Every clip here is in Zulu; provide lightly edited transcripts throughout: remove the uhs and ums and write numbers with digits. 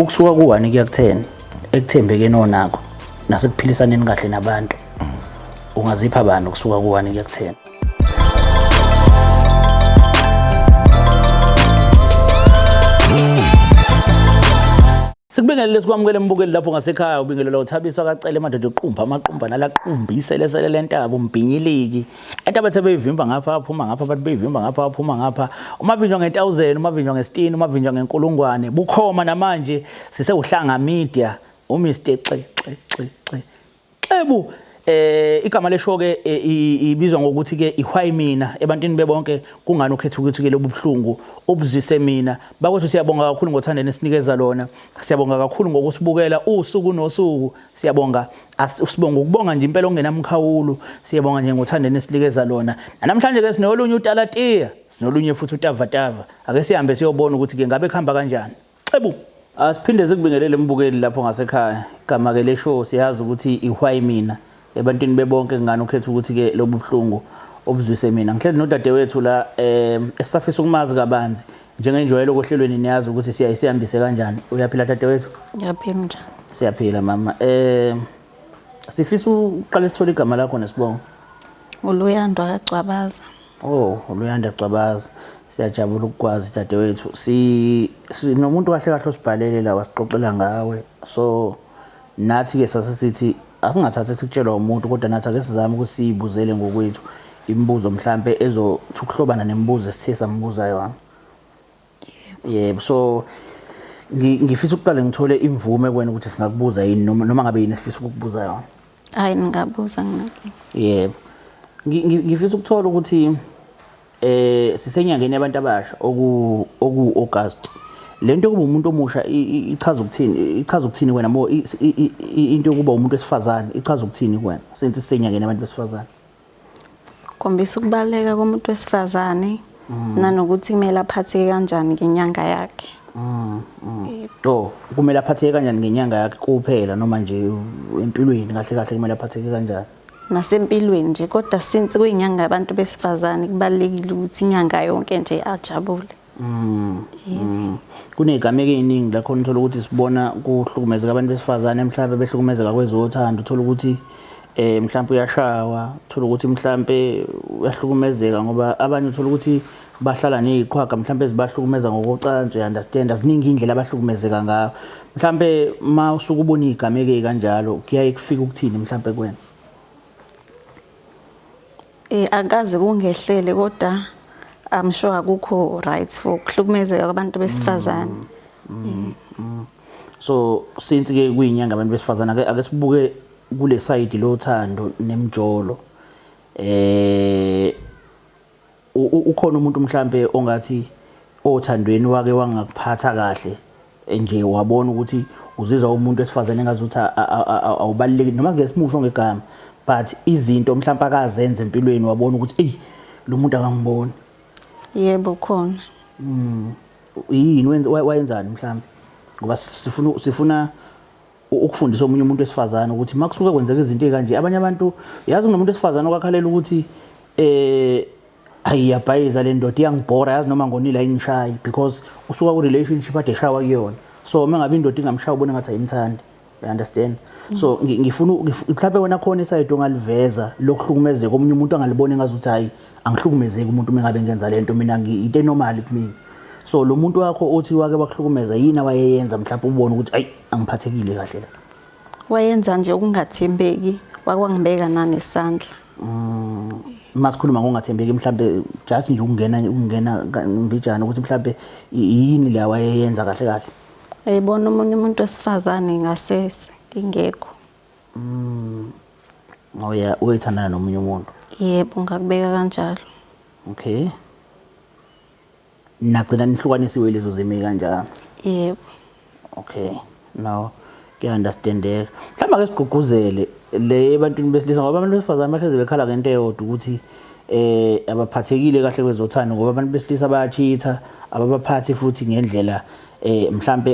Ukusuka ku-1 kuya ku-10 ekuthembekeni onakho nasekuphilisaneni kahle nabantu, ungazipha bani ukusuka ku-1 kuya ku-10? Sikubingelele sikwamukele mbukeli lapho ngasekhaya. Ubingelela uThabiso akacele madoda uqumba amaqumba nalaqumba iselesele lentaba umbhinyiliki ento abathe beyivimba ngapha aphuma ngapha abantu beyivimba ngapha aphuma ngapha, umavinjwa nge-1000, umavinjwa ngesitini, umavinjwa ngenkulungwane bukhoma. Namanje sisewuhlanga media, uMr Xe Xe Xe Xe Xebu. Igama lesho ke ibizwa ngokuthi ke ihwayi mina ebantwini bebonke. Kungani ukhetha ukuthi ke lobu buhlungu ubuzwise mina? Bakwethu, siyabonga kakhulu ngothando nesinikeza lona. Siyabonga kakhulu ngokusibukela usuku nosuku. Siyabonga, sibonga ukubonga nje impela ongenamkhawulo. Siyabonga nje ngothando nesinikeza lona. Namhlanje ke sinolunye utalatiya, sinolunye futhi utavatava. Ake sihambe siyobona ukuthi ke ngabe kuhamba kanjani. Xebu. Asiphinde sikubingelele mbukeli lapho ngasekhaya. Igama ke leshow siyazi ukuthi ihwayi mina ebantwini bebonke, ngani ukhetha ukuthi ke lobu buhlungu obuzwise mina. Ngihleli nodadewethu la esisafisa ukumazi kabanzi njengenjwayelo kohlelweni, niyazi ukuthi siyaye sihambise kanjani. Uyaphila dadewethu? Ngiyaphila, njani? Siyaphila mama. Sifisa uqale sithole igama lakho nesibongo. Uluyando akagcwabaza. Oh, uLuyanda Gcwabaza. Siyajabula ukukwazi dadewethu. Si sinomuntu kahle kahle osibhalele la wasixoxela ngawe. So nathi ke sasisithi asingathathi sikutshelwa umuntu, kodwa nathi ake sizame ukuthi siyibuzele ngokwethu imibuzo mhlambe ezothi ukuhlobana nemibuzo esithe sambuza yona. Yebo, so ngifisa ukuqale ngithole imvume kuwena ukuthi singakubuza yini noma ngabe yini esifisa ukukubuza yona. Hayi, ningabuza, nginankinga. Yebo. Ngifisa ukuthola ukuthi sisenyangeni yabantu abasha oku August. Lento yokuba umuntu omusha ichaza ukuthini? Ichaza ukuthini wena mo into yokuba umuntu wesifazane ichaza ukuthini kuwena since sisenyangeni yabantu besifazane? Khombisa ukubaluleka komuntu wesifazane nanokuthi kumele aphatheke kanjani ngenyanga yakhe. Oh, kumele aphatheke kanjani ngenyanga yakhe kuphela noma nje empilweni kahle kahle kumele aphatheke kanjani? Nasempilweni nje, kodwa since kuyinyanga yabantu besifazane kubalulekile ukuthi inyanga yonke nje ajabule. Kunezigameko eziningi la khona uthola ukuthi sibona kuhlukumezeka abantu besifazane, mhlawumbe behlukumezeka kwezothando, uthola ukuthi mhlawumbe uyashawa, uthola ukuthi mhlawumbe uyahlukumezeka ngoba abanye uthola ukuthi bahlala neziqhwaga mhlawumbe ezibahlukumeza ngokocansi, you understand? Aziningi indlela abahlukumezeka ngayo. Mhlawumbe ma usuke ubona izigameko ezikanjalo kuyaye kufike ukuthini mhlawumbe kuwena? Akaze kungehlele, kodwa I'm sure akukho right for ukuhlukumezeka kwabantu besifazane. So since ke kuyinyanga abantu besifazane, ake sibuke kule side lothando nemjolo. Ukhona umuntu mhlambe ongathi othandweni wake wangakuphatha kahle nje, wabona ukuthi uzizwa umuntu wesifazane engazuthi awubaluleki, noma ngesimusho ngegama, but izinto mhlawumbe akazenza empilweni wabona ukuthi eyi, lo muntu akangiboni? Yebo, khona. Yini wayenzani mhlawumbe? Ngoba sifuna ukufundisa omunye umuntu wesifazane ukuthi makusuke kwenzeka izinto ezikanje, abanye abantu, yazi, kunomuntu wesifazane okwakhalela ukuthi ayiyabhayiza le ndoda, iyangibhora, yazi, noma ngonile ayingishayi, because usuka ku relationship ade eshawa kuyona. So uma ngabe indoda ingamshaya ubona ngathi ayimthandi, you understand? So ngifuna mhlawumbe wena khona isayidi ongaliveza lokuhlukumezeka, omunye umuntu angalibona engazuthi hayi, angihlukumezeki umuntu uma ngabe ngenza lento mina, into enormal kumina. So lo muntu wakho othi wake wakuhlukumeza, yini awayeyenza mhlawumbe ubone ukuthi ayi, angiphathekile kahle la? Wayenza nje ukungathembeki, wakwangibeka nanesandla. Masikhuluma ngokungathembeki, mhlambe just nje ukungena mbijana ukuthi mhlambe yini la wayeyenza kahle kahle? Eyibona omunye umuntu wesifazane ngasese ngingekho. Oh yeah, uyethandana nomunye umuntu? Yebo, ngakubeka kanjalo. Okay, nagcina nihlukanisiwe lezo zimo kanjalo? Yebo. Okay, no, kuya-understandeka. Mhlawumbe ake sigqugquzele le ebantwini besilisa, ngoba abantu besifazane bahlezi bekhala ngento eyodwa ukuthi abaphathekile kahle kwezothando, ngoba abantu besilisa bayachitha, ababaphathi futhi ngendlela mhlambe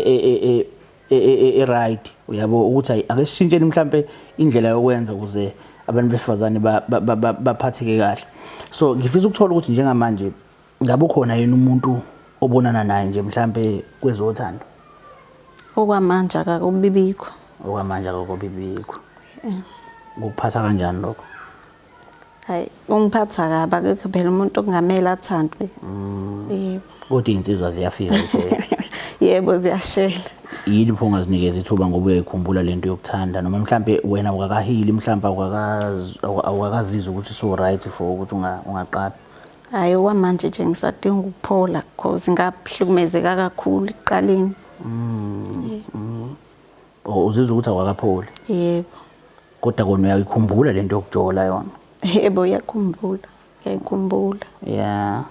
e-right, uyabo, ukuthi hayi, ake sishintsheni mhlambe indlela yokwenza ukuze abantu besifazane baphatheke kahle. So ngifisa ukuthola ukuthi njengamanje ngabe ukhona yini umuntu obonana naye nje mhlambe kwezothando? Okwamanje akakubibikho. Okwamanje akakubibikho. Kukuphatha kanjani lokho? Hayi, ungiphatha kabi, akekho phela umuntu okungamele athandwe. Yebo. Kodwa iy'nsizwa ziyafika nje. Yebo, ziyashela. Yini pho ungazinikeza ithuba ngoba uyayikhumbula lento yokuthanda, noma mhlampe wena awukakahili, mhlampe awukakazizwa ukuthi so right for ukuthi ungaqala? Hhayi, okwamanje nje ngisadinga ukuphola cause ngahlukumezeka kakhulu ekuqaleni. Oh, uzizwa ukuthi awukakapholi? Yebo. Kodwa kona uyayikhumbula lento yokujola yona? Yebo, uyakhumbula, ngiyayikhumbula. Yeah.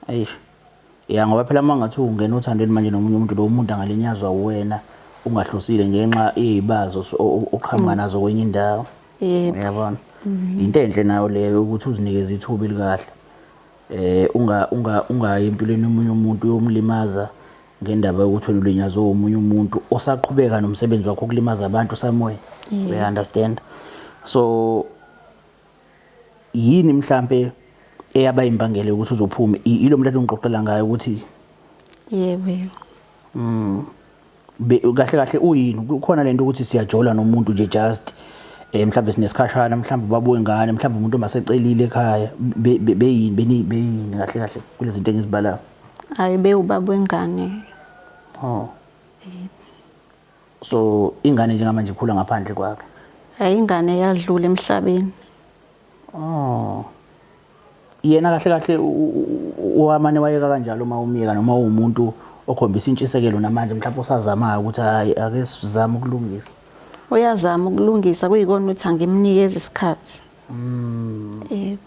Eish. Ya, ngoba phela uma ngathi ungena othandweni manje nomunye umuntu, lowo muntu angalinyazwa uwena ungahlosile ngenxa yezibazo oqhamuka nazo kwenye indawo. Yebo. Uyabona? Into enhle nayo leyo ukuthi uzinikeze ithuba elikahle. Unga unga ungayi empilweni yomunye umuntu uyomlimaza ngendaba yokuthi wena ulinyazwe omunye umuntu osaqhubeka nomsebenzi wakho ukulimaza abantu somewhere. You understand? So yini mhlambe eyaba imbangela yokuthi uzophume ilo muntu ongixoxela ngayo ukuthi? Yebo, yebo. Kahle kahle uyini? Kukhona lento ukuthi siyajola nomuntu nje just mhlambe sinesikhashana, mhlambe babuye ngane, mhlambe umuntu omasecelile ekhaya, beyini beni beyini kahle kahle kulezi zinto engizibalayo? Hayi, bewubaba wengane. Oh. So ingane njengamanje ikhula ngaphandle kwakhe? Hayi, ingane yadlula emhlabeni. Oh. Yena kahle kahle wamane wayeka kanjalo uma umyeka, noma uwumuntu okhombisa intshisekelo namanje mhlawumbe usazamayo ukuthi hayi ake sizame ukulungisa? Uyazama ukulungisa, kuyikona ukuthi angimnikeze isikhathi. Yebo.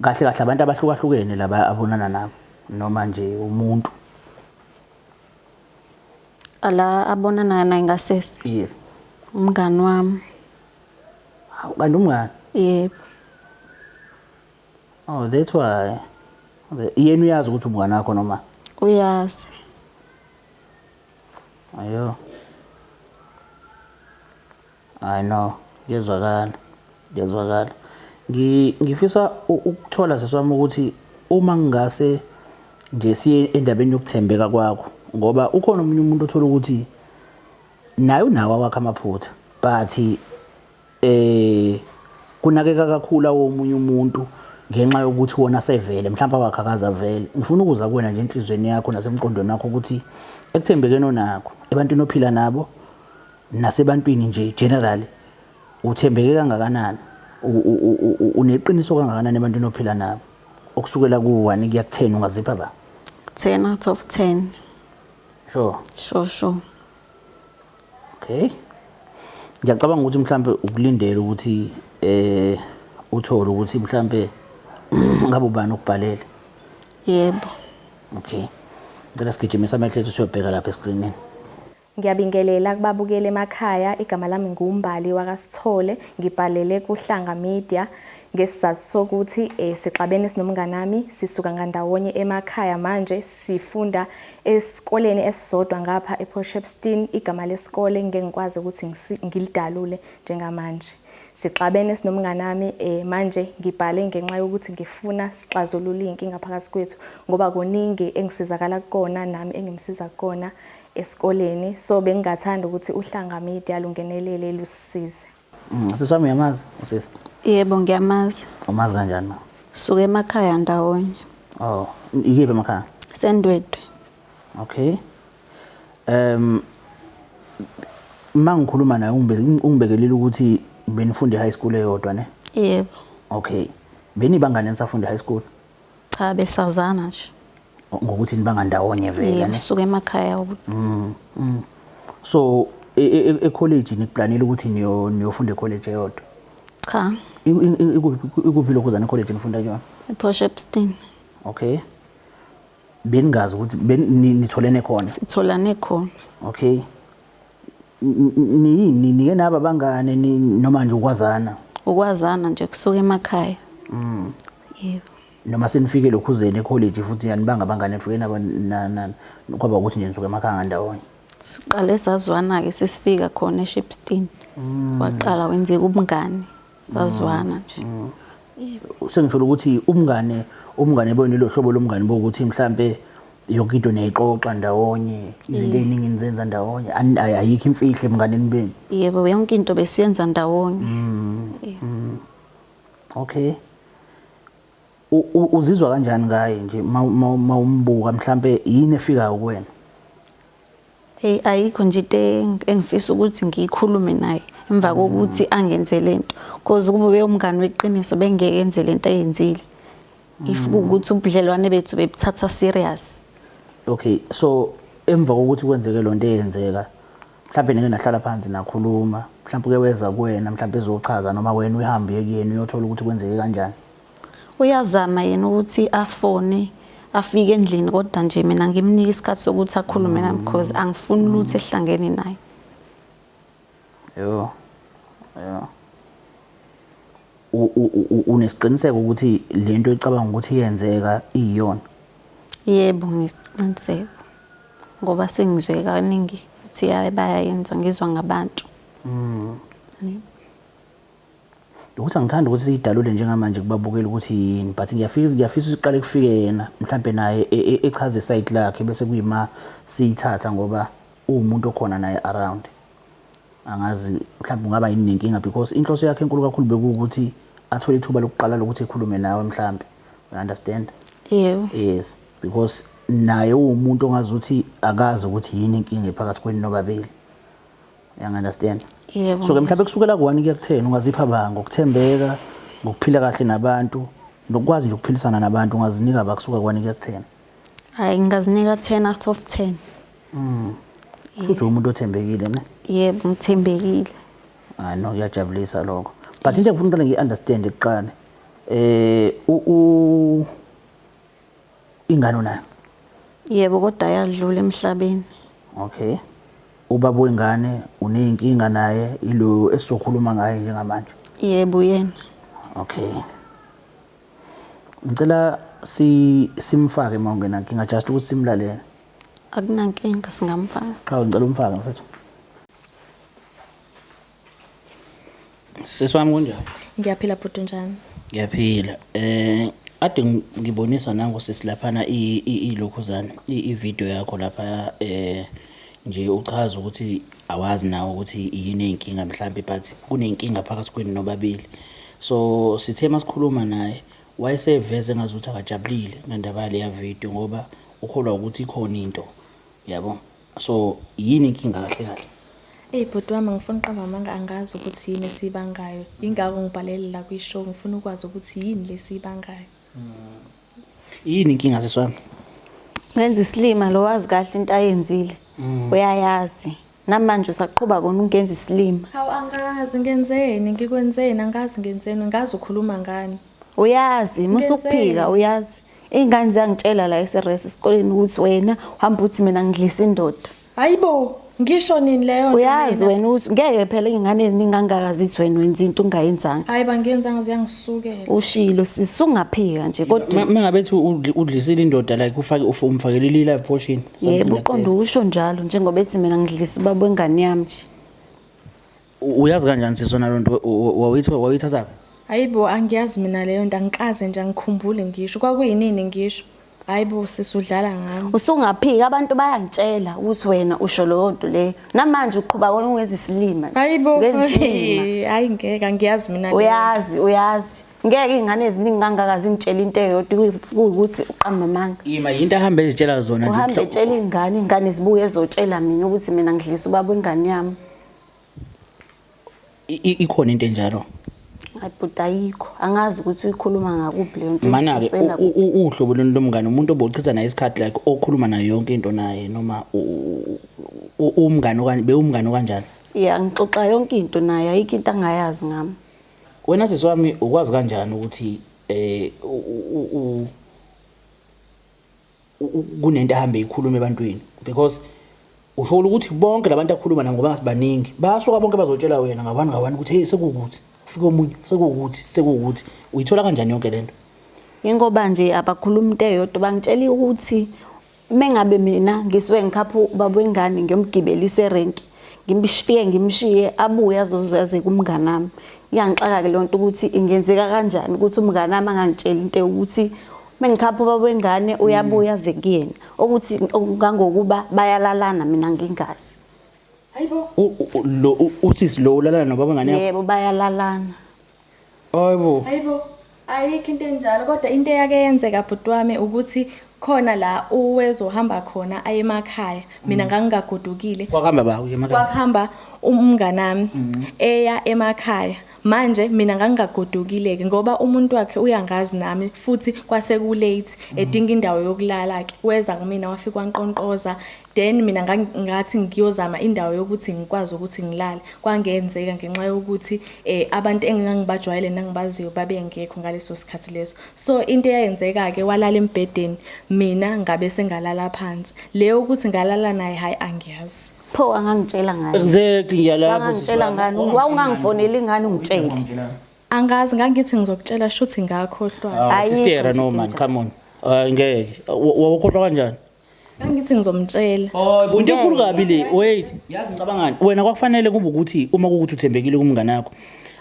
Kahle kahle abantu abahlukahlukene laba abonana nabo noma nje umuntu? Ala abonana naye ngasese? Yes. Umngani wami. Hawu, kanti umngani? Yebo. Oh, that's why. Yena uyazi ukuthi umngani wakho noma? Uyazi. Ayo. I know, kuyezwakala. Kuyezwakala. Ngifisa ukuthola seswami ukuthi uma ngingase nje siye endabeni yokuthembeka kwakho, ngoba ukhona omunye umuntu othola ukuthi naye unawo awakhe amaphutha, but kunakeka kakhulu awomunye umuntu ngenxa yokuthi wona sevele mhlawumbe awakhe akaze avele. Ngifuna ukuza kuwena nje enhliziyweni yakho nasemqondweni wakho ukuthi ekuthembekeni onakho ebantwini ophila nabo nasebantwini nje generally, uthembeke kangakanani, uneqiniso kangakanani ebantwini ophila nabo? Okusukela ku-1 kuya ku-10 ungazipha ba? 10 out of 10. Sure. Sure, sure. Okay. Ngiyacabanga ukuthi mhlambe ukulindela ukuthi uthole ukuthi mhlambe ngabe ubani okubhalele. Yebo. Okay. Ngicela sigijimisa amehlo ethu siyobheka lapha escreenini. Ngiyabingelela kubabukeli emakhaya, igama lami nguMbali wakaSithole, ngibhalele kuHlanga Media ngesizathu sokuthi sixabene sinomnganami, sisuka ngandawonye emakhaya manje sifunda esikoleni esisodwa ngapha ePort Shepstone, igama lesikole ngeke ngikwazi ukuthi ngilidalule njengamanje. Sixabene sinomnganami manje ngibhale ngenxa yokuthi ngifuna sixazulule iy'nkinga phakathi kwethu ngoba kuningi engisizakala kukona nami engimsiza kukona esikoleni, so bengingathanda ukuthi uHlanga Media lungenelele lusisize. Sisi wami, uyamazi usisi? Yebo, ngiyamazi. Umazi kanjani ma? Suka emakhaya ndawonye. Oh, ikephi emakhaya? Sendwedwe. Okay. Mangikhuluma naye ungibekelile ukuthi benifunda high school eyodwa ne? Yebo. Okay. Benibangani nisafunda high school? Cha, besazana nje. Ngokuthi nibanga ndawonye vele Yebo, ne? suka emakhaya. So e-college nikuplanile ukuthi niyofunda e-college eyodwa? Cha. Ikuphi lokhu uzana e-college nifunda kuyona? ePort Shepstone. Okay. Beningazi ukuthi nitholene khona? Sitholane khona. Okay. Niyini nike naba bangane noma nje ukwazana? Ukwazana nje kusuka emakhaya. Yebo. Noma senifike lokhuzeni e-college futhi yanibanga abangane nifike naba kwaba ukuthi nje nisuke emakhaya ndawonye. Siqale sazwana ke sesifika khona eShepstone. Kwaqala kwenzeka ubungane, sazwana nje. Sengisho ukuthi umngane benu lo hlobo lomngane bokuthi mhlambe Yonke into niyayixoxa ndawonye, izinto ey'ningi nizenza ndawonye, ayikho imfihlo ebunganeni benu. Yebo, yonke into besiyenza ndawonye. Okay. Uzizwa kanjani ngaye nje mawumbuka mhlambe yini efikayo kuwena? Hey, ayikho nje into engifisa ukuthi ngiyikhulume naye emva kokuthi angenze lento, cause kube ubeyumngani weqiniso bengeke enze lento ayenzile. If kuwukuthi ubudlelwane bethu bebuthatha serious. Okay, so emva kokuthi kwenzeke lonto eyenzeka, mhlambe nike nahlala phansi nakhuluma, mhlambe uke weza kuwena, mhlambe ezochaza noma wena uhambe uye kuyena uyothola ukuthi kwenzeke kanjani? Uyazama yena ukuthi afone afike endlini, kodwa nje mina ngimnika isikhathi sokuthi akhulume nami because angifuni lutho ehlangene naye. Yho. Yho. Unesiqiniseko ukuthi lento ecabanga ukuthi iyenzeka iyona? Yebo, nginesiqiniseko ngoba sengizwe kaningi ukuthi bayayenza, ngizwa ngabantu. Ukuthi angithandi ukuthi siyidalule njengamanje kubabukeli ukuthi yini, but ngiyafisa ukuthi iqale kufike yena, mhlambe naye echaze iside lakhe bese kuyima siyithatha, ngoba uwumuntu okhona naye around. Angazi mhlawumbe ungaba yini nenkinga, because inhloso yakhe enkulu kakhulu bekuwukuthi athole ithuba lokuqala lokuthi ekhulume nawe mhlambe. You understand? Yebo. Yes, because naye uwumuntu ongazuthi akazi ukuthi yini inkinga ephakathi kwenu nobabili. You understand? Yebo. So ke mhlawumbe kusukela ku-1 kuya ku-10 ungazipha ba ngokuthembeka, ngokuphila kahle nabantu, nokwazi nje ukuphilisana nabantu, ungazinika ba kusuka ku-1 kuya ku-10? Hayi, ngingazinika 10 out of 10. Futhi umuntu othembekile, ne? Yebo, ngithembekile. Hayi no, kuyajabulisa lokho. But into engifuna ukuqale ngiyi-understand kuqala, ingane unayo? Yebo, kodwa yadlula emhlabeni. Okay. Ubaba wengane uneyinkinga naye, ilo esizokhuluma ngaye njengamanje? Yebo, yena. Okay. Ngicela simfake uma ungenankinga, just ukuthi simlalele. Akunankinga, singamfaka. Qha ngicela umfake mfethu. Sisi wami, kunjani? Ngiyaphila bhuti, njani? Ngiyaphila. Ade ngibonisa nangu sisi laphana ilokhuzana i-video yakho lapha, nje uchaza ukuthi awazi nawe ukuthi yini inkinga mhlambe, but kunenkinga phakathi kwenu nobabili. So sithe masikhuluma naye wayeseveze ngazuthi akajabulile ngendaba yaleya video, ngoba ukholwa ukuthi ikhona into, yabo. So yini inkinga kahle kahle? Eyi bhuti wami, ngifuna uqamba amanga, angazi ukuthi yini esiyibangayo. Yingakho ngibhalele la kwi-show, ngifuna ukwazi ukuthi yini lesiyibangayo. Yini inkinga sisi wami? Wenza isilima lo, wazi kahle into ayenzile. Uyayazi. Namanje usaqhuba kona ungenza isilima. Hawu, angazi ngenzeni, ngikwenzeni, angazi ngenzeni, angazi ukhuluma ngani. Uyazi, musukuphika. Ngenzeni? Uyazi. Iy'ngane ziyangitshela la eseres esikoleni ukuthi wena uhamba uthi mina ngidlisa indoda. Hayibo, ngisho nini leyo nto Uyazi mina? wena ukuthi ngeke phela iy'ngane eziningi kangaka zithi wena wenza into ungayenzanga. Hayi, bangiyenzanga, ziyangisukela. Ushilo sisi, ungaphika nje kodwa. Mengabe ethi udlisile indoda, like ufake umfakelile i-live portion, something Yebo, like uqonde that. usho njalo njengoba ethi mina ngidlisa ubaba wengane yami nje. Uyazi kanjani sisona loo nto? Wawuyithathaphi? Hayibo, angiyazi mina leyo nto, angikaze nje angikhumbule ngisho. Kwakuyinini ngisho? Hayibo sisi, udlala ngami. Usungaphika, abantu bayangitshela ukuthi wena usho leyo nto leyo. Namanje uqhuba kona ungenza isilima nje. Hayibo. Ungenza isilima. Hayi ngeke, angiyazi mina leyo nto. Uyazi, uyazi. Ngeke iy'ngane eziningi kangaka zingitshela into eyodwa kuwukuthi uqamba amanga. Ima yinto ahambe ezitshela zona nje. Uhambe etshela iy'ngane, iy'ngane zibuye ezotshela mina ukuthi mina ngidlisa ubaba wengane yami. Ikhona into enjalo? Hayi bhuti, ayikho. Angazi ukuthi uyikhuluma ngakuphi leyo nto. Mana-ke uyisusela kuphi. Uhlobo lolu lomngane, umuntu obochitha naye isikhathi, like okhuluma naye yonke into naye, noma umngane okanye bewumngane okanjani? Ya, ngixoxa yonke into naye, ayikho into angayazi ngami. Wena sisi wami, ukwazi kanjani ukuthi kunento ahambe ikhuluma ebantwini? Because usho ukuthi bonke labantu akhuluma nabo, ngoba baningi, basuka bonke bazotshela wena ngawani ngawani ukuthi hey, sekuwukuthi ufike omunye, sekuwukuthi sekuwukuthi. Uyithola kanjani yonke lento? Ingoba nje abakhuluma into eyodwa, bangitshela ukuthi mengabe mina ngisuke ngikhapha ubaba wengane ngiyomgibelisa erenki, ngimfike ngimshiye, abuye azozaze kumngani wami. Iyangixaka-ke leyo nto ukuthi ingenzeka kanjani ukuthi umngani wami angangitsheli into yokuthi Mengikhapha ubaba wengane uyabuya aze kuyena. Ukuthi kangokuba bayalalana mina ngingazi. Hayibo. Lo usisi lo ulalana nobaba wengane yakho? Yebo bayalalana. Hayibo. Hayibo. Ayikho into enjalo kodwa into eyake yenzeka bhuti wami ukuthi khona la uwezohamba khona aye emakhaya mina ngangingagodukile. Kwakuhamba ba uye emakhaya? Kwakuhamba umnganami eya emakhaya. Manje mina ngangingagodukile-ke ngoba umuntu wakhe uyangazi nami futhi kwase ku-late edinga indawo yokulala-ke. Weza kumina wafika wanqonqoza then mina ngathi ngiyozama indawo yokuthi ngikwazi ukuthi ngilale. Kwangenzeka ngenxa yokuthi abantu engangibajwayele nangibaziyo babengekho ngaleso sikhathi leso. So into eyayenzeka-ke walala embhedeni mina ngabe sengalala phansi. Leyo ukuthi ngalala naye hhayi angiyazi. Pho angangitshela ngani? Exactly ngiyalapho. Wangangitshela ngani? Wawungangifoneli ngani ungitshele? Angazi ngangithi ngizokutshela shuthi ngakhohlwa. Ayikho Sister nje no into man enjalo. come on. Ngeke. Wawukhohlwa kanjani? Ngangithi ngizomtshela. Oh, into enkulu kabi le. Wait, yazi ngicabangani? Wena kwakufanele kube ukuthi uma kukuthi uthembekile kumngane wakho,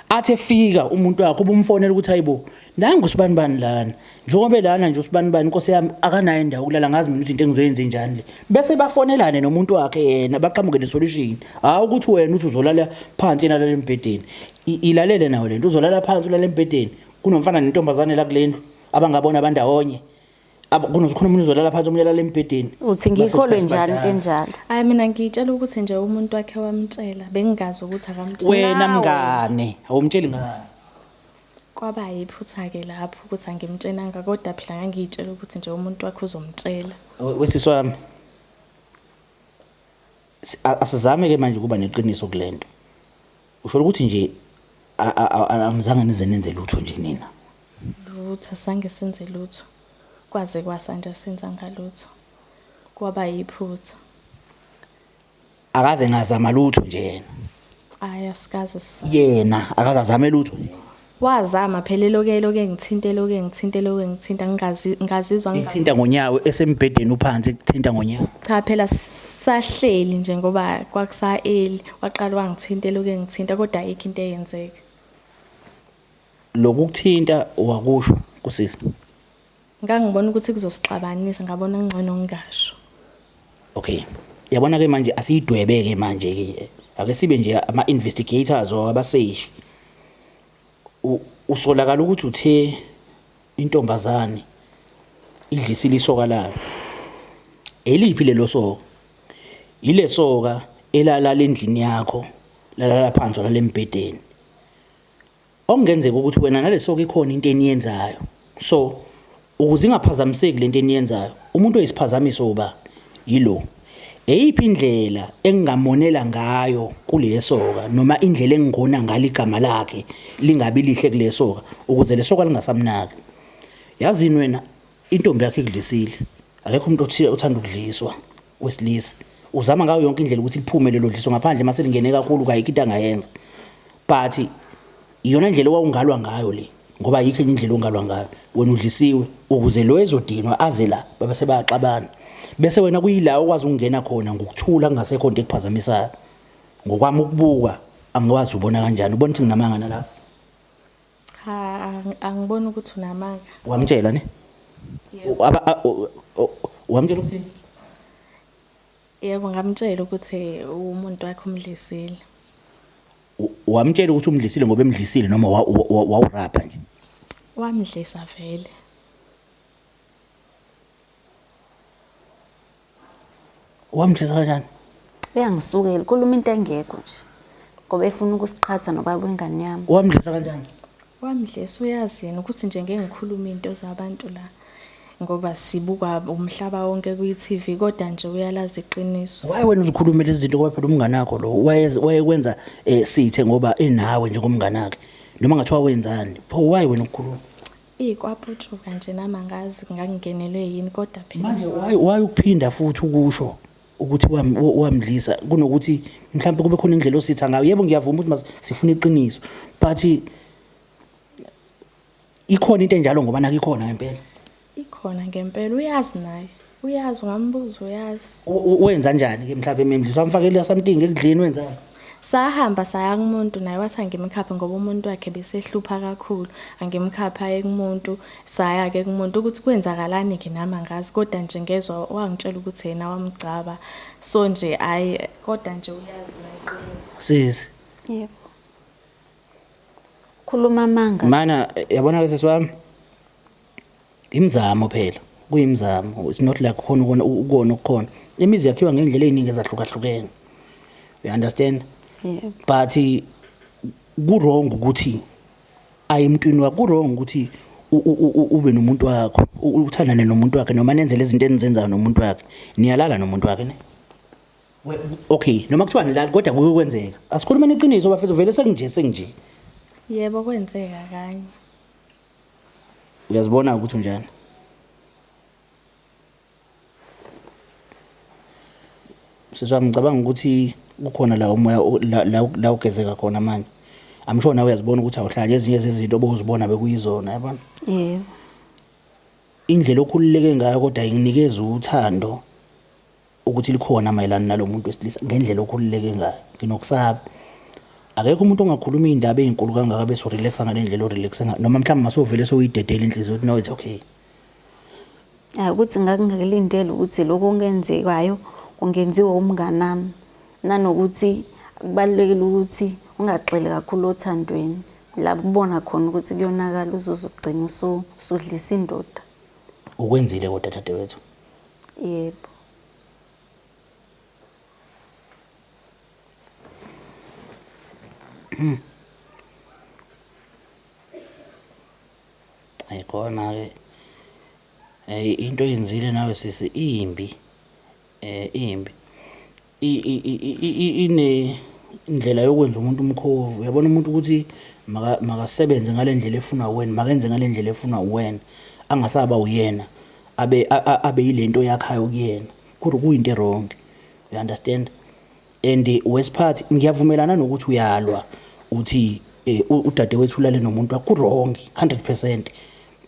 athi efika umuntu wakho ubumfonela ukuthi hayibo, nangu usibani bani lana. Njengoba lana nje usibani bani inkosi yami akanayo indawo yokulala ngazi mina ukuthi into engizoyenza njani le. Bese bafonelane nomuntu wakhe yena baqhamuke nesolution. Hayi ukuthi wena uthi uzolala phansi yena alale embhedeni. Ilalele nawe lento uzolala phansi ulale embhedeni. Kunomfana nentombazane la kulendlu abangabona abandawonye. Kunokhona umuntu uzolala phansi omunye alale embhedeni. Uthi ngikholwe njani into enjalo? Hayi mina ngiyitshela ukuthi nje umuntu wakhe wamtshela bengingazi ukuthi akamtshela. Wena Nawe. mngane, awumtsheli ngani? Kwaba yiphutha-ke lapho ukuthi angimtshelanga kodwa phela ngangiyitshela ukuthi nje umuntu wakhe uzomtshela. Wesisi wami. Asizame ke manje ukuba neqiniso kulento. Usho ukuthi nje angizange nize nenze lutho nje nina. Lutho asange senze lutho. Kwaze kwasa nje asenza ngalutho. Kwaba yiphutha. Akaze ngazama lutho nje yena. Hayi asikaze sisa. Yena akaze azame lutho nje. Wazama phela eloke eloke ngithinte eloke ngithinte eloke ngithinta ngingazi ngazizwa Ngithinta ngonyawo esembhedeni uphansi kuthinta ngonyawo. Cha phela sahleli nje ngoba kwakusa early waqala wangithinta eloke ngithinta kodwa ayikho into eyenzeka. Lokukuthinta wakusho kusisi. Ngangibona ukuthi kuzosixabanisa ngabona ngcono ngingasho. Okay. Yabona ke manje asiyidwebe ke manje ke. Ake sibe nje ama investigators or abaseshi. Usolakala ukuthi uthe intombazane idlisile isoka layo. Eliphi lelo soka? Ile soka elalala endlini yakho, lalala phansi walala embhedeni. Okungenzeka ukuthi wena nalesoka ikhona into eniyenzayo. So ukuze ingaphazamiseki lento eniyenzayo, umuntu oyisiphazamiso uba yilo. Eyiphi indlela engingamonela ngayo kulesoka noma indlela engingona ngalo igama lakhe lingabi lihle kulesoka ukuze lesoka lingasamnaki. Yazini wena intombi yakhe ikudlisile. Akekho umuntu othi uthanda ukudliswa wesilisa. Uzama ngayo yonke indlela ukuthi liphume lelo dliso ngaphandle mase lingene kakhulu kayikho into angayenza. But iyona ndlela owawungalwa ngayo le ngoba ayikho enye indlela ongalwa ngayo. Wena udlisiwe ukuze lo ezodinwa aze la babe sebayaxabana. Bese wena kuyila okwazi ukungena khona ngokuthula kungasekho into ekuphazamisayo. Ngokwami ukubuka angikwazi ubona kanjani ubona ukuthi nginamanga nalapho. Cha angiboni ukuthi unamanga. Wamtshela ne? Wamtshela ukuthini? Yebo ngamtshela ukuthi umuntu wakhe umdlisile. Wamtshela ukuthi umdlisile ngoba emdlisile noma wawurapha nje? Wamdlisa vele. Wamdlisa kanjani? Uyangisukela khuluma into engekho nje. Ngoba efuna ukusiqhatha nobaba wengane yami. Wamdlisa kanjani? Wamdlisa uyazi yena ukuthi nje ngeke ngikhulume into zabantu la ngoba sibukwa umhlaba wonke kwi-TV kodwa nje uyalazi iqiniso. Why wena uzikhulumela izinto ngoba phela umngane wakho lo wayekwenza sithe ngoba enawe njengomngane wakhe. Noma ngathiwa wenzani? Pho why wena ukukhuluma? Ikwaphutshuka nje nami angazi ngangingenelwe yini kodwa phela. Manje why ukuphinda futhi ukusho ukuthi wamdlisa kunokuthi mhlawumbe kube khona indlela ositha ngayo. Yebo ngiyavuma ukuthi sifuna iqiniso but ikhona into enjalo ngoba nake ikhona ngempela. Ikhona ngempela uyazi naye. Uyazi ungambuza uyazi. Wenza kanjani ke mhlawumbe emdlisa wamfakela something ekudleni wenzani? Sahamba saya kumuntu naye wathi angimkhaphe ngoba umuntu wakhe besehlupha kakhulu. Angimkhaphe aye kumuntu, saya-ke kumuntu ukuthi kwenzakalani-ke nami angazi kodwa nje ngezwa wangitshela ukuthi yena wamgcaba. So nje hhayi kodwa nje uyazi naye iqiniso. Sisi. Yebo. Khuluma amanga. Mana yabona ke sisi wami. Imizamo phela. Kuyimizamo. It's not like khona ukona ukona okukhona. Imizi yakhiwa ngendlela eziningi ezahlukahlukene. You understand? Yebo. But ku wrong ukuthi ayimntwini wakho ku wrong ukuthi ube nomuntu wakho uthandane nomuntu wakhe noma nenze lezi zinto enizenzayo nomuntu wakhe niyalala nomuntu wakhe ne okay noma kuthiwa nilala kodwa kuke kwenzeka asikhulumeni iqiniso bafethu vele senginje senginje Yebo kwenzeka kanye. Uyazibona ukuthi unjani? Sisi wami ngicabanga ukuthi kukhona la umoya la la ugezeka khona manje. I'm sure nawe uyazibona ukuthi awuhlali ezinye zezinto obowuzibona bekuyizona yabona. Yebo. Indlela okhululeke ngayo kodwa inginikeza uthando ukuthi likhona mayelana nalo muntu wesilisa ngendlela okhululeke ngayo. Nginokusaba. Akekho umuntu ongakhuluma iy'ndaba ey'nkulu kangaka bese urelaxa ngale ndlela orelaxe ngayo noma mhlawumbe masovele sewuyidedela inhliziyo ukuthi no it's okay. Hayi ukuthi ngangingakulindele ukuthi lokhu okungenzekayo kungenziwa umnganami. Nanokuthi kubalulekile ukuthi ungagxili kakhulu othandweni. La kubona khona ukuthi kuyonakala uzuze ugcine usudlisa indoda. Ukwenzile kodwa dadewethu. Yebo. Ayikhona ke eh into oyenzile nawe sisi imbi eh imbi ine indlela yokwenza umuntu umkhovu uyabona umuntu ukuthi makasebenze ngale ndlela efuna wena makenze ngale ndlela efuna wena angasaba uyena abe abe yilento yakhayo kuyena kuyinto wrong you understand and wesiphathi ngiyavumelana nokuthi uyalwa uthi eh, udadewethu ulale nomuntu wakho wrong 100%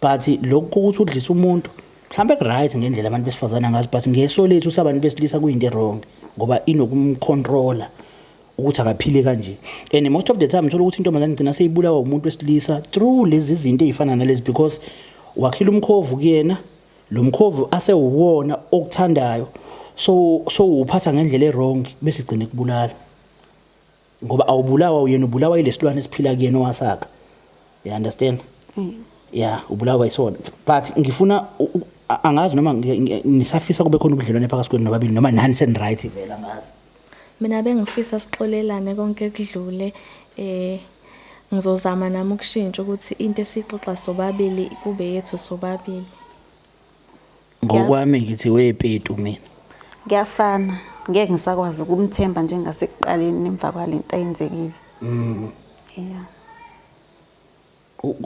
but lokhu ukuthi udlisa umuntu mhlawumbe ku-right ngendlela abantu besifazane ngazi but ngeso lethu sabantu besilisa kuyinto wrong ngoba inokumcontrola ukuthi akaphile kanje and most of the time uthola ukuthi intombazane igcina seyibulawa umuntu wesilisa through lezi zinto ey'fana nalezi because wakhile umkhovu kuyena lo mkhovu asewuwona okuthandayo so so uphatha ngendlela e-wrong bese igcine kubulala ngoba awubulawa uyena ubulawa yilesilwane esiphila kuyena owasakha you understand mm. yeah ubulawa yisona but ngifuna angazi noma nisafisa kube khona ubudlelwane phakathi kwenu nobabili noma nani seni right vele angazi Mina bengifisa sixolelane konke kudlule eh ngizozama nami ukushintsha ukuthi into esixoxa sobabili kube yethu sobabili. Ngokwami ngithi wepetu mina. Kuyafana ngeke ngisakwazi ukumthemba njengasekuqaleni emva kwalento ayenzekile. Mm. Yeah.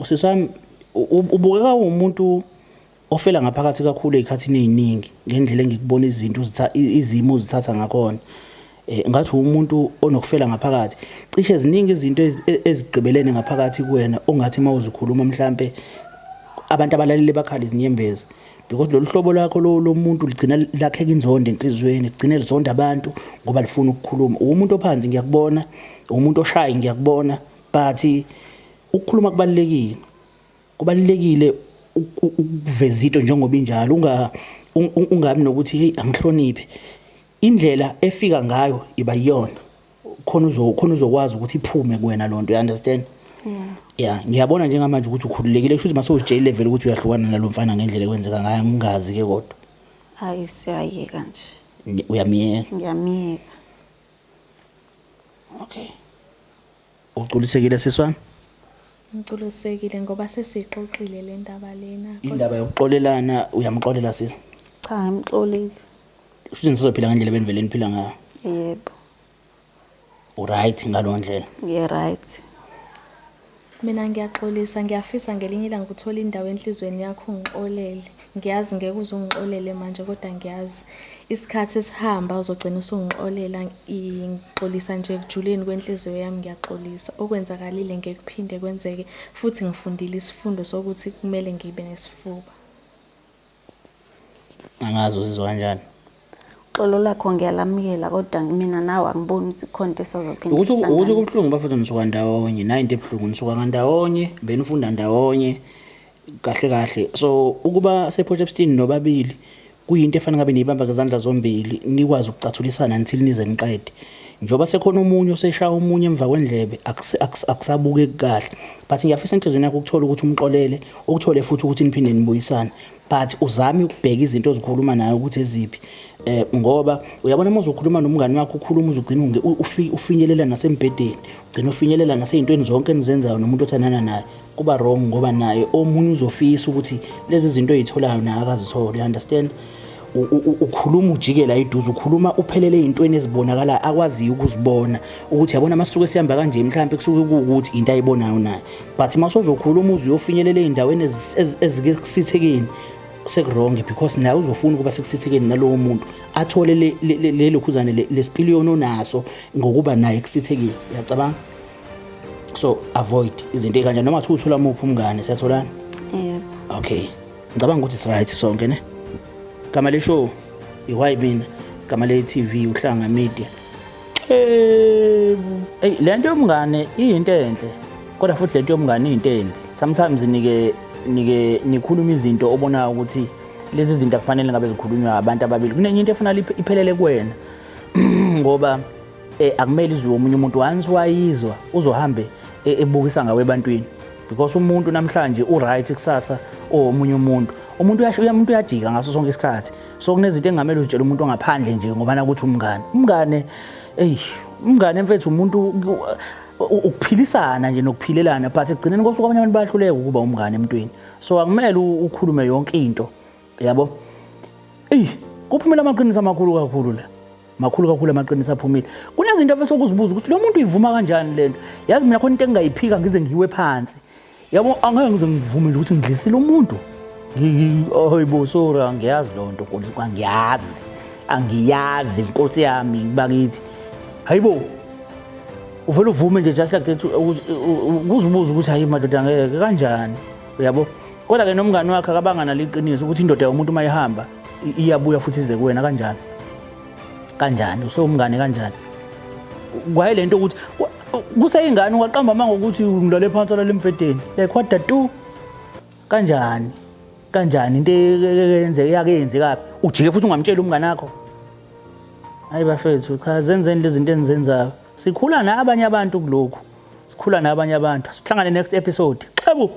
Sisi wami ubukeka uwumuntu ofela ngaphakathi kakhulu ey'khathini ey'ningi ngendlela engikubona izinto izimo uzithatha ngakhona. Eh ngathi umuntu onokufela ngaphakathi. Cishe ziningi izinto ezigqibelene ngaphakathi kuwena ongathi uma uzikhuluma mhlampe abantu abalalele bakhala izinyembezi. Because lolu hlobo lwakho lomuntu ligcina lakheka inzondo enhliziyweni, ligcine lizonda abantu ngoba lifuna ukukhuluma. Uwumuntu ophansi ngiyakubona, uwumuntu oshayi ngiyakubona but ukukhuluma kubalulekile kubalulekile ukuveza into njengoba injalo unga ungabi nokuthi hey angihloniphe indlela efika ngayo iba iyona khona uzo khona uzokwazi ukuthi iphume kuwena lonto you understand yeah yeah ngiyabona njengamanje ukuthi ukhululekile kusho ukuthi mase uzitshelile vele ukuthi uyahlukana nalomfana ngendlela ekwenzeka ngayo ngingazi ke kodwa hayi siyayeka nje uyamiyeka ngiyamiyeka okay Ugculisekile sisi wami? Ngigculisekile ngoba sesixoxile le ndaba lena. Indaba yokuxolelana uyamxolela sisi? Cha ngimxolile. Kusho ukuthi nisazophila ngendlela benivele niphila ngayo. Yebo. Uright ngalowo ndlela. Ngiye right. Mina ngiyaxolisa ngiyafisa ngelinye ilanga uthole indawo enhlizweni yakho ungixolele. Ngiyazi ngeke uze ungixolele manje kodwa ngiyazi isikhathi esihamba uzogcina usungixolela ngixolisa nje ekujuleni kwenhliziyo yami ngiyaxolisa. Okwenzakalile ngeke kuphinde kwenzeke futhi ngifundile isifundo sokuthi kumele ngibe nesifuba. Angazi uzizwa kanjani. Xolo lakho ngiyalamukela kodwa mina nawe angiboni ukuthi khona into esazophinda Ukuthi isihlanganise. kubuhlungu bafethu, nisuka ndawonye, nayi into ebuhlungu, nisuka ngandawonye, benifunda ndawonye kahle kahle. So ukuba sePort Shepstone nobabili kuyinto efana ngabe niyibamba ngezandla zombili, nikwazi ukucathulisana until nize niqede. Njengoba sekhona omunye oseshaya omunye emva kwendlebe, akusabukeki kahle. But ngiyafisa enhliziyweni yakho ukuthola ukuthi umxolele, ukuthole futhi ukuthi niphinde nibuyisane. But uzame ukubheka izinto ozikhuluma naye ukuthi eziphi, ngoba uyabona uma uzokhuluma nomngani wakho, ukhuluma uzugcina ufinyelela nasembhedeni, ugcina ufinyelela nasey'ntweni zonke enizenzayo nomuntu othandana naye. Kuba wrong ngoba naye omunye uzofisa ukuthi lezi zinto oy'tholayo naye akazithole, you understand? Ukhuluma ujikela eduze, ukhuluma uphelele ey'ntweni ezibonakalayo akwaziyo ukuzibona, ukuthi yabona masuke sihamba kanje mhlampe kusuke kuwukuthi into ayibonayo naye. But uma usozokhuluma uze uyofinyelela ey'ndaweni ezikusithekeni, seku-wrong, because naye uzofuna ukuba sekusithekeni nalowo muntu, athole lelokhuzane lesipiliyoni onaso ngokuba naye ekusithekeni. Uyacabanga? So avoid izinto ey'kanjani, noma kuthiwa uthola muphi umngane. Siyatholana? Yebo. Okay, ngicabanga ukuthi right sonke, ne? Gama le show iWhy Mina, gama le TV Uhlanga Media. Xebu. Ey, lento yomngane iyinto enhle, kodwa futhi lento yomngane iyinto embi. Sometimes nike nikhuluma izinto obonayo ukuthi lezi zinto akufanele ngabe zikhulunywa abantu ababili. Kunenye into efuna iphelele kuwena, ngoba akumele izwe omunye umuntu. Once wayizwa, uzohambe ebukisa ngawe ebantwini, because umuntu namhlanje u-right, kusasa omunye umuntu, umuntu uyajika ngaso sonke isikhathi. So kunezinto engamele uzitshele umuntu ongaphandle nje ngoba nakuthi umngane, umngane, eyi, umngane mfethu, umuntu ukuphilisana nje nokuphilelana, but ekugcineni kosuku abanye abantu bayahluleka ukuba umngane emntwini. So akumele ukhulume yonke into, yabo. Eyi, kuphumela amaqiniso amakhulu kakhulu la, makhulu kakhulu amaqiniso aphumile. Kunezinto bese ukuzibuza ukuthi lo muntu uyivuma kanjani lento. Yazi mina khona into engingayiphika ngize ngiwe phansi, yabo, angeke ngize ngivume nje ukuthi ngidlisile umuntu. Hayibo, sorry, angiyazi loo nto, Nkosi, angiyazi, angiyazi, nkosi yami bakithi. Hayibo, uvele uvume nje just like that, ukuzibuza ukuthi hayi madoda, angeke, kanjani, uyabo? Kodwa-ke nomngani wakhe akabanga nalo iqiniso ukuthi indoda yomuntu uma ihamba iyabuya futhi ize kuwena. Kanjani? Kanjani usewumngane? Kanjani kwaye lento ukuthi kuseyingane ungaqamba amanga ukuthi ngilale phansi, olale embhedeni, like what the do? Kanjani? Kanjani into eyenzeke yake yenzekaphi, ujike futhi ungamtsheli umngane wakho? Hayi bafethu, cha, zenzeni lezi zinto enizenzayo. Sikhula nabanye abantu kulokhu, sikhula nabanye abantu. Sihlangane next episode. Xebu.